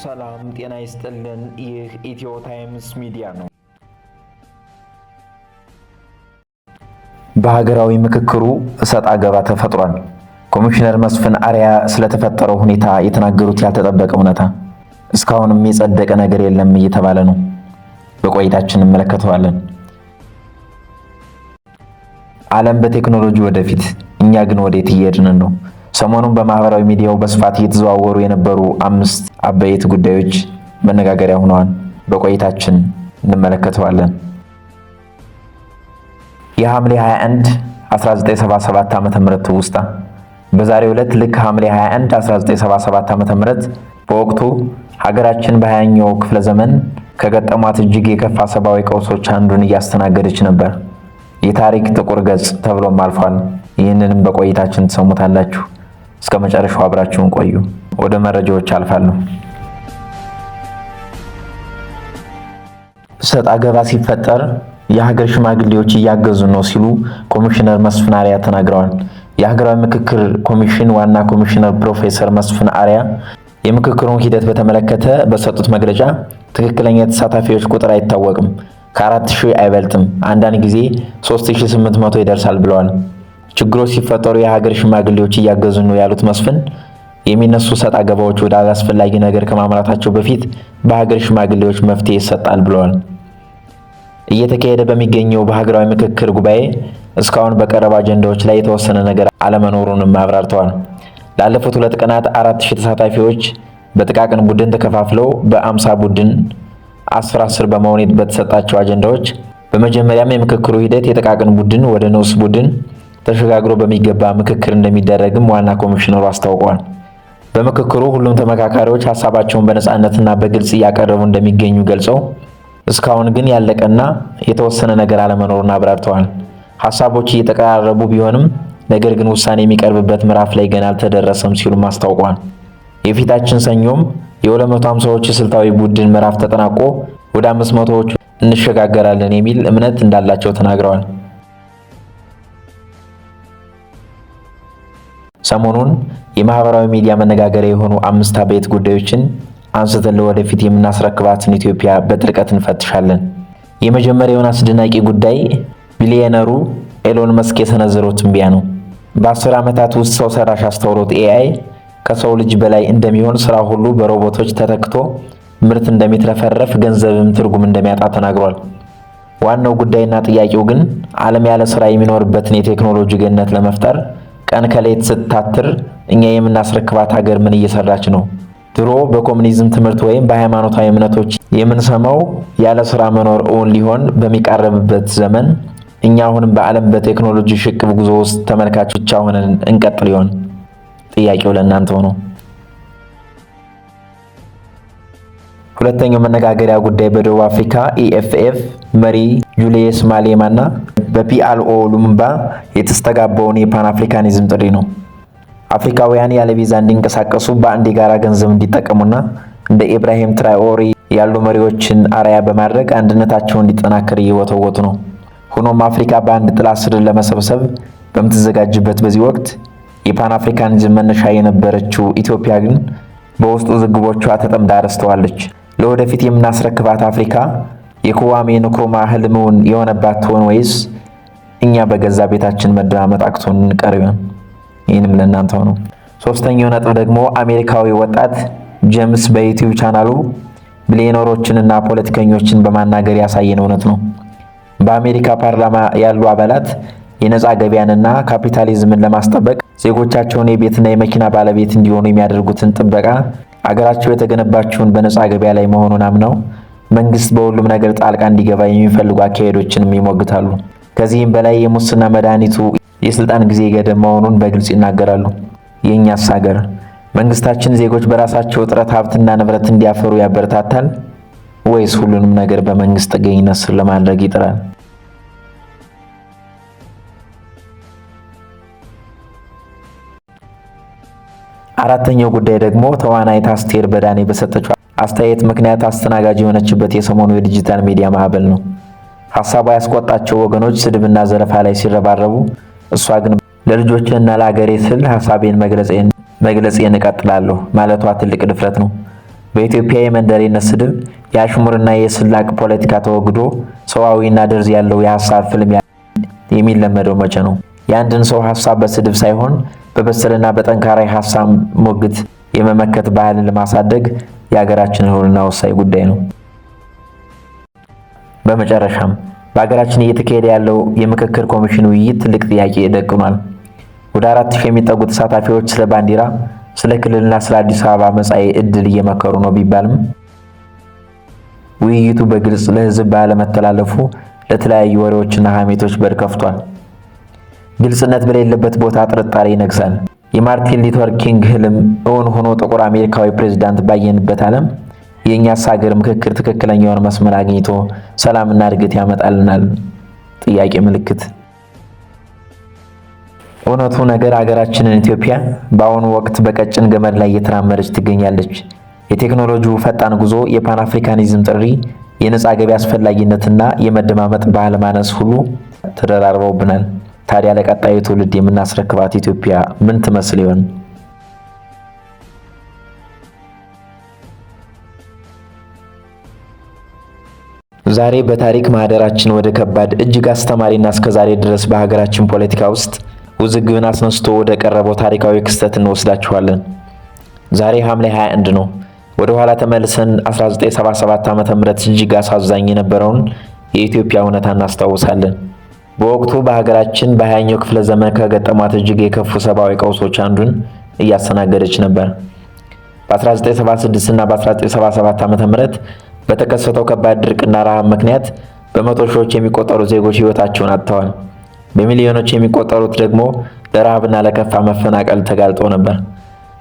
ሰላም ጤና ይስጥልን። ይህ ኢትዮ ታይምስ ሚዲያ ነው። በሀገራዊ ምክክሩ እሰጥ አገባ ተፈጥሯል። ኮሚሽነር መስፍን አርአያ ስለተፈጠረው ሁኔታ የተናገሩት ያልተጠበቀ እውነታ እስካሁንም የጸደቀ ነገር የለም እየተባለ ነው። በቆይታችን እንመለከተዋለን። ዓለም በቴክኖሎጂ ወደፊት፣ እኛ ግን ወዴት እየሄድን ነው? ሰሞኑን በማህበራዊ ሚዲያው በስፋት እየተዘዋወሩ የነበሩ አምስት አበይት ጉዳዮች መነጋገሪያ ሆነዋል። በቆይታችን እንመለከተዋለን። የሐምሌ 21 1977 ዓ.ም ትውስታ። በዛሬው ዕለት ልክ ሐምሌ 21 1977 ዓ.ም በወቅቱ ሀገራችን በ20ኛው ክፍለ ዘመን ከገጠሟት እጅግ የከፋ ሰብአዊ ቀውሶች አንዱን እያስተናገደች ነበር። የታሪክ ጥቁር ገጽ ተብሎም አልፏል። ይህንንም በቆይታችን ትሰሙታላችሁ። እስከ መጨረሻው አብራችሁን ቆዩ። ወደ መረጃዎች አልፋለሁ። ሰጣ ገባ ሲፈጠር የሀገር ሽማግሌዎች እያገዙ ነው ሲሉ ኮሚሽነር መስፍን አርአያ ተናግረዋል። የሀገራዊ ምክክር ኮሚሽን ዋና ኮሚሽነር ፕሮፌሰር መስፍን አርአያ የምክክሩን ሂደት በተመለከተ በሰጡት መግለጫ ትክክለኛ የተሳታፊዎች ቁጥር አይታወቅም፣ ከ4,000 አይበልጥም፣ አንዳንድ ጊዜ 3800 ይደርሳል ብለዋል። ችግሮች ሲፈጠሩ የሀገር ሽማግሌዎች እያገዙ ነው ያሉት መስፍን የሚነሱ ሰጣ ገባዎች ወደ አላስፈላጊ ነገር ከማምራታቸው በፊት በሀገር ሽማግሌዎች መፍትሄ ይሰጣል ብለዋል። እየተካሄደ በሚገኘው በሀገራዊ ምክክር ጉባኤ እስካሁን በቀረቡ አጀንዳዎች ላይ የተወሰነ ነገር አለመኖሩንም አብራርተዋል። ላለፉት 2 ቀናት 4,000 ተሳታፊዎች በጥቃቅን ቡድን ተከፋፍለው በ50 ቡድን 10 10 በመሆን በተሰጣቸው አጀንዳዎች በመጀመሪያም የምክክሩ ሂደት የጥቃቅን ቡድን ወደ ንዑስ ቡድን ተሸጋግሮ በሚገባ ምክክር እንደሚደረግም ዋና ኮሚሽነሩ አስታውቀዋል። በምክክሩ ሁሉም ተመካካሪዎች ሀሳባቸውን በነፃነትና በግልጽ እያቀረቡ እንደሚገኙ ገልጸው እስካሁን ግን ያለቀና የተወሰነ ነገር አለመኖሩን አብራርተዋል። ሀሳቦች እየተቀራረቡ ቢሆንም ነገር ግን ውሳኔ የሚቀርብበት ምዕራፍ ላይ ገና አልተደረሰም ሲሉም አስታውቀዋል። የፊታችን ሰኞም የ250ዎቹ ስልታዊ ቡድን ምዕራፍ ተጠናቆ ወደ 500ዎቹ እንሸጋገራለን የሚል እምነት እንዳላቸው ተናግረዋል። ሰሞኑን የማህበራዊ ሚዲያ መነጋገሪያ የሆኑ አምስት አበይት ጉዳዮችን አንስተን ለወደፊት የምናስረክባትን ኢትዮጵያ በጥልቀት እንፈትሻለን። የመጀመሪያውን አስደናቂ ጉዳይ ቢሊየነሩ ኤሎን መስክ የሰነዘረው ትንበያ ነው። በ10 ዓመታት ውስጥ ሰው ሰራሽ አስተውሎት AI ከሰው ልጅ በላይ እንደሚሆን፣ ስራ ሁሉ በሮቦቶች ተተክቶ ምርት እንደሚትረፈረፍ፣ ገንዘብም ትርጉም እንደሚያጣ ተናግሯል። ዋናው ጉዳይና ጥያቄው ግን ዓለም ያለ ስራ የሚኖርበትን የቴክኖሎጂ ገነት ለመፍጠር ቀን ከሌት ስታትር እኛ የምናስረክባት ሀገር ምን እየሰራች ነው? ድሮ በኮሙኒዝም ትምህርት ወይም በሃይማኖታዊ እምነቶች የምንሰማው ያለ ስራ መኖር እውን ሊሆን በሚቃረብበት ዘመን እኛ አሁንም በዓለም በቴክኖሎጂ ሽቅብ ጉዞ ውስጥ ተመልካች ብቻ ሆነን እንቀጥል ይሆን? ጥያቄው ለእናንተው ነው። ሁለተኛው መነጋገሪያ ጉዳይ በደቡብ አፍሪካ EFF መሪ ጁልየስ ማሌማና በፒአልኦ ሉሙምባ የተስተጋባውን የፓን አፍሪካኒዝም ጥሪ ነው። አፍሪካውያን ያለ ቪዛ እንዲንቀሳቀሱ፣ በአንድ የጋራ ገንዘብ እንዲጠቀሙና እንደ ኢብራሂም ትራኦሬ ያሉ መሪዎችን አርአያ በማድረግ አንድነታቸውን እንዲጠናከር እየወተወቱ ነው። ሆኖም አፍሪካ በአንድ ጥላ ስር ለመሰብሰብ በምትዘጋጅበት በዚህ ወቅት የፓን አፍሪካኒዝም መነሻ የነበረችው ኢትዮጵያ ግን በውስጥ ውዝግቦቿ ተጠምዳ ረስተዋለች። ለወደፊት የምናስረክባት አፍሪካ የክዋሜ ንክሩማ ህልም እውን የሆነባት ትሆን ወይስ እኛ በገዛ ቤታችን መደማመጥ አቅቶን እንቀር ይሆን? ይህንም ለእናንተው ነው። ሶስተኛው ነጥብ ደግሞ አሜሪካዊ ወጣት ጄምስ በዩቲዩብ ቻናሉ ቢሊዮነሮችንና ፖለቲከኞችን በማናገር ያሳየን እውነት ነው። በአሜሪካ ፓርላማ ያሉ አባላት የነፃ ገበያንና ካፒታሊዝምን ለማስጠበቅ ዜጎቻቸውን የቤትና የመኪና ባለቤት እንዲሆኑ የሚያደርጉትን ጥበቃ አገራቸው የተገነባቸውን በነፃ ገበያ ላይ መሆኑን አምነው መንግስት በሁሉም ነገር ጣልቃ እንዲገባ የሚፈልጉ አካሄዶችንም ይሞግታሉ። ከዚህም በላይ የሙስና መድኃኒቱ የስልጣን ጊዜ ገደብ መሆኑን በግልጽ ይናገራሉ። የእኛስ ሀገር መንግስታችን ዜጎች በራሳቸው ጥረት ሀብትና ንብረት እንዲያፈሩ ያበረታታል ወይስ ሁሉንም ነገር በመንግስት ጥገኝነት ስር ለማድረግ ይጥራል? አራተኛው ጉዳይ ደግሞ ተዋናይት አስቴር በዳኔ በሰጠችው አስተያየት ምክንያት አስተናጋጅ የሆነችበት የሰሞኑ የዲጂታል ሚዲያ ማዕበል ነው። ሀሳቧ ያስቆጣቸው ወገኖች ስድብና ዘረፋ ላይ ሲረባረቡ፣ እሷ ግን ለልጆችና ለሀገሬ ስል ሀሳቤን መግለጼን እቀጥላለሁ ማለቷ ትልቅ ድፍረት ነው። በኢትዮጵያ የመንደሬነት ስድብ፣ የአሽሙርና የስላቅ ፖለቲካ ተወግዶ ሰዋዊና ደርዝ ያለው የሀሳብ ፍልሚያ የሚለመደው መቼ ነው? የአንድን ሰው ሀሳብ በስድብ ሳይሆን በበሰለና በጠንካራ የሀሳብ ሙግት የመመከት ባህልን ለማሳደግ የሀገራችን ሕልውና ወሳኝ ጉዳይ ነው። በመጨረሻም በሀገራችን እየተካሄደ ያለው የምክክር ኮሚሽን ውይይት ትልቅ ጥያቄ ደቅኗል። ወደ 4000 የሚጠጉ ተሳታፊዎች ስለ ባንዲራ፣ ስለ ክልልና ስለ አዲስ አበባ መጻኢ ዕድል እየመከሩ ነው ቢባልም ውይይቱ በግልጽ ለሕዝብ ባለመተላለፉ ለተለያዩ ወሬዎችና ሐሜቶች በር ከፍቷል። ግልጽነት በሌለበት ቦታ ጥርጣሬ ይነግሳል። የማርቲን ሉተር ኪንግ ህልም እውን ሆኖ ጥቁር አሜሪካዊ ፕሬዝዳንት ባየንበት ዓለም የእኛስ ሀገር ምክክር ትክክለኛውን መስመር አግኝቶ ሰላምና እድገት ያመጣልናል? ጥያቄ ምልክት። እውነቱ ነገር ሀገራችንን ኢትዮጵያ በአሁኑ ወቅት በቀጭን ገመድ ላይ እየተራመደች ትገኛለች። የቴክኖሎጂው ፈጣን ጉዞ፣ የፓን አፍሪካኒዝም ጥሪ፣ የነፃ ገበያ አስፈላጊነትና የመደማመጥ ባህል ማነስ ሁሉ ተደራርበውብናል። ታዲያ ለቀጣዩ ትውልድ የምናስረክባት ኢትዮጵያ ምን ትመስል ይሆን? ዛሬ በታሪክ ማህደራችን ወደ ከባድ፣ እጅግ አስተማሪና እስከዛሬ ድረስ በሀገራችን ፖለቲካ ውስጥ ውዝግብን አስነስቶ ወደ ቀረበው ታሪካዊ ክስተት እንወስዳችኋለን። ዛሬ ሐምሌ 21 ነው። ወደ ኋላ ተመልሰን 1977 ዓ.ም እጅግ አሳዛኝ የነበረውን የኢትዮጵያ እውነታ እናስታውሳለን። በወቅቱ በሀገራችን በ20ኛው ክፍለ ዘመን ከገጠሟት እጅግ የከፉ ሰብአዊ ቀውሶች አንዱን እያስተናገደች ነበር። በ1976 እና በ1977 ዓ.ም በተከሰተው ከባድ ድርቅና ረሃብ ምክንያት በመቶ ሺዎች የሚቆጠሩ ዜጎች ሕይወታቸውን አጥተዋል። በሚሊዮኖች የሚቆጠሩት ደግሞ ለረሃብና ለከፋ መፈናቀል ተጋልጠው ነበር።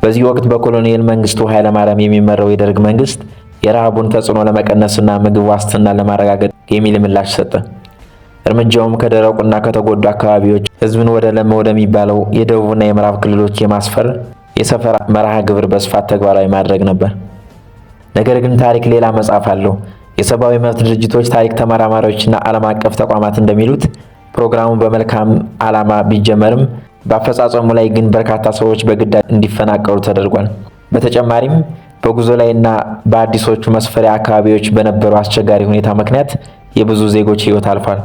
በዚህ ወቅት በኮሎኔል መንግስቱ ኃይለማርያም የሚመራው የደርግ መንግስት የረሃቡን ተጽዕኖ ለመቀነስና ምግብ ዋስትና ለማረጋገጥ የሚል ምላሽ ሰጠ። እርምጃውም ከደረቁና ከተጎዱ አካባቢዎች ህዝብን ወደ ለም ወደሚባለው የደቡብና የምዕራብ ክልሎች የማስፈር የሰፈራ መርሃ ግብር በስፋት ተግባራዊ ማድረግ ነበር። ነገር ግን ታሪክ ሌላ መጽሐፍ አለው። የሰብአዊ መብት ድርጅቶች፣ ታሪክ ተመራማሪዎችና ዓለም አቀፍ ተቋማት እንደሚሉት ፕሮግራሙ በመልካም ዓላማ ቢጀመርም በአፈጻጸሙ ላይ ግን በርካታ ሰዎች በግዳጅ እንዲፈናቀሉ ተደርጓል። በተጨማሪም በጉዞ ላይ እና በአዲሶቹ መስፈሪያ አካባቢዎች በነበረው አስቸጋሪ ሁኔታ ምክንያት የብዙ ዜጎች ሕይወት አልፏል።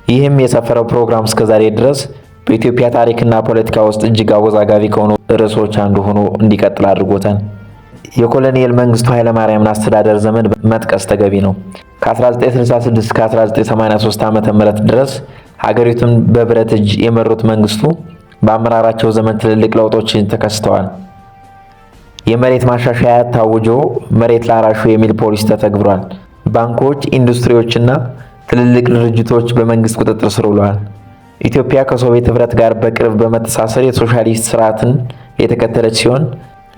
ይህም የሰፈረው ፕሮግራም እስከዛሬ ድረስ በኢትዮጵያ ታሪክና ፖለቲካ ውስጥ እጅግ አወዛጋቢ ከሆኑ ርዕሶች አንዱ ሆኖ እንዲቀጥል አድርጎታል። የኮሎኔል መንግስቱ ኃይለማርያምን አስተዳደር ዘመን መጥቀስ ተገቢ ነው። ከ1966 እስከ 1983 ዓ.ም ድረስ ሀገሪቱን በብረት እጅ የመሩት መንግስቱ በአመራራቸው ዘመን ትልልቅ ለውጦችን ተከስተዋል። የመሬት ማሻሻያ ታውጆ መሬት ላራሹ የሚል ፖሊሲ ተተግብሯል። ባንኮች፣ ኢንዱስትሪዎችና ትልልቅ ድርጅቶች በመንግስት ቁጥጥር ስር ውለዋል። ኢትዮጵያ ከሶቪየት ህብረት ጋር በቅርብ በመተሳሰር የሶሻሊስት ስርዓትን የተከተለች ሲሆን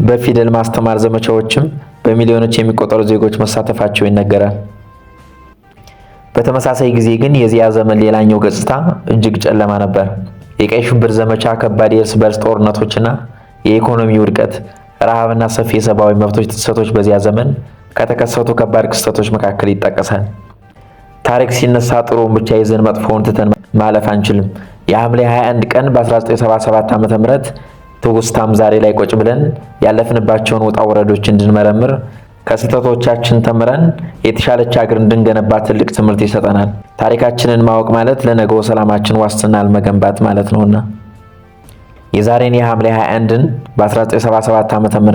በፊደል ማስተማር ዘመቻዎችም በሚሊዮኖች የሚቆጠሩ ዜጎች መሳተፋቸው ይነገራል። በተመሳሳይ ጊዜ ግን የዚያ ዘመን ሌላኛው ገጽታ እጅግ ጨለማ ነበር። የቀይ ሽብር ዘመቻ፣ ከባድ የእርስ በርስ ጦርነቶችና የኢኮኖሚ ውድቀት፣ ረሃብና ሰፊ የሰብአዊ መብቶች ጥሰቶች በዚያ ዘመን ከተከሰቱ ከባድ ክስተቶች መካከል ይጠቀሳል። ታሪክ ሲነሳ ጥሩውን ብቻ ይዘን መጥፎውን ትተን ማለፍ አንችልም። የሐምሌ 21 ቀን በ1977 ዓ.ም ትውስታም ዛሬ ላይ ቁጭ ብለን ያለፍንባቸውን ውጣ ውረዶች እንድንመረምር፣ ከስህተቶቻችን ተምረን የተሻለች ሀገር እንድንገነባ ትልቅ ትምህርት ይሰጠናል። ታሪካችንን ማወቅ ማለት ለነገው ሰላማችን ዋስትና መገንባት ማለት ነውና። የዛሬን የሐምሌ 21ን በ1977 ዓ.ም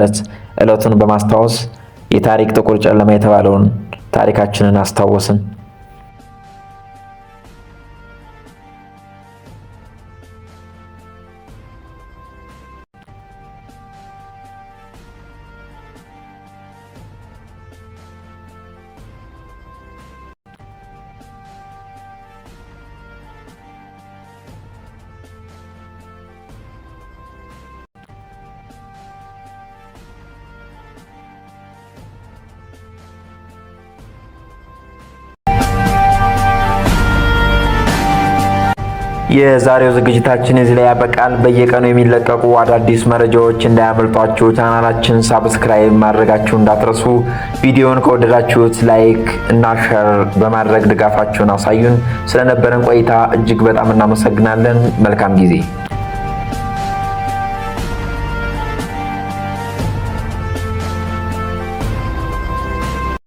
ዕለቱን በማስታወስ የታሪክ ጥቁር ጨለማ የተባለውን ታሪካችንን አስታወስን። የዛሬው ዝግጅታችን እዚህ ላይ ያበቃል። በየቀኑ የሚለቀቁ አዳዲስ መረጃዎች እንዳያመልጧችሁ ቻናላችን subscribe ማድረጋችሁ እንዳትረሱ። ቪዲዮውን ከወደዳችሁት like እና share በማድረግ ድጋፋችሁን አሳዩን። ስለነበረን ቆይታ እጅግ በጣም እናመሰግናለን። መልካም ጊዜ።